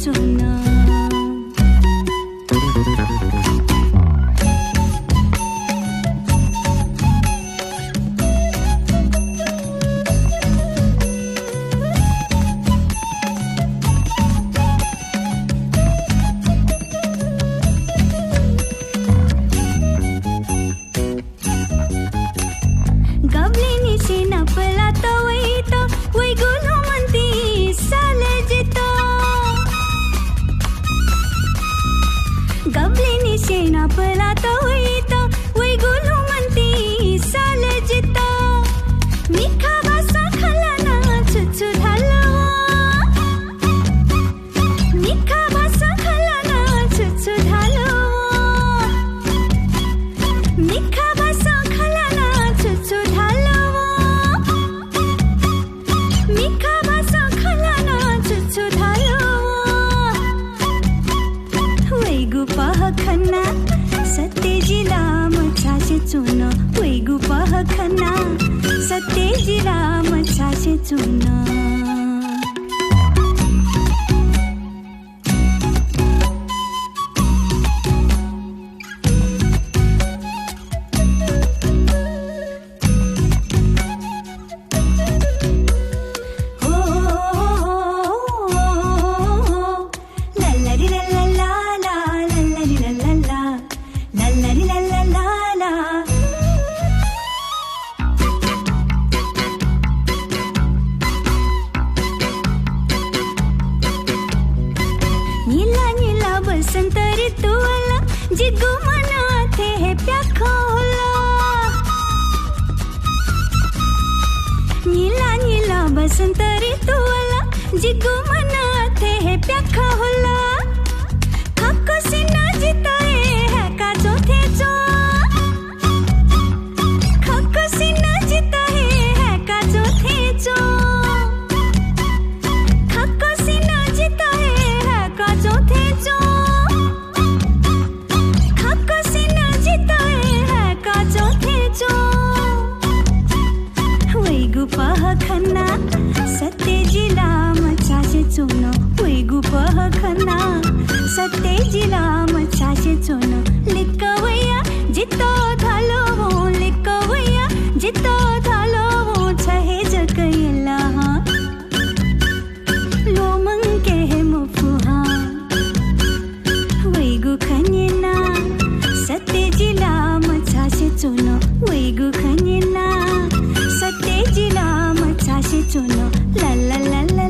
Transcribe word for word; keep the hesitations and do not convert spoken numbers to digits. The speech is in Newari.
च्वन। गबलेनिसें नापलात वइत, वइगु ल्वःमन्ति सालय् जित। गबलेनिसें नापलात वइत, वइगु ल्वःमन्ति सालय् जित। मिखा भाषां खँ ल्हानाः छु छु धाल वं। मिखा भाषां खँ ल्हानाः छु छु धाल वं। मिखा भाषां खँ ल्हानाः छु छु धाल वं। मिखा भाषां खँ ल्हानाः छु छु धाल वं। वइगु पहः खनाः सत्ते जिलामछासे च्वन। वइगु पहः खनाः सत्ते जिलामछासे च्वन। निला निला बसन्त ऋतु वल, जिगु मन अथे हे प्याखं हुल। निला निला बसन्त ऋतु वल, जिगु मन अथे हे प्याखं हुल। खक्वसिनं जितः हे हाय्‌का च्वं थें च्वं। खक्वसिनं जितः हे हाय्‌का च्वं थें च्वं। खक्वसिनं जितः हे हाय्‌का च्वं थें च्वं। खक्वसिनं जितः हे हाय्‌का च्वं थें च्वं। वइगु पहः खनाः सत्ते जिलामछासे च्वन। वइगु पहः खनाः सत्ते जिलामछासे च्वन। लिक्क वयाः जितः धाल वं, लिक्क वयाः जितः धाल वं, छ हे जक यल हं। ल्वःमंके हे मफु हं। वइगु खँ न्यनाः सत्ते जिलामछासे च्वन। वइगु खँ न्यनाः सत्ते जिलामछासे च्वन। ला ला ला ला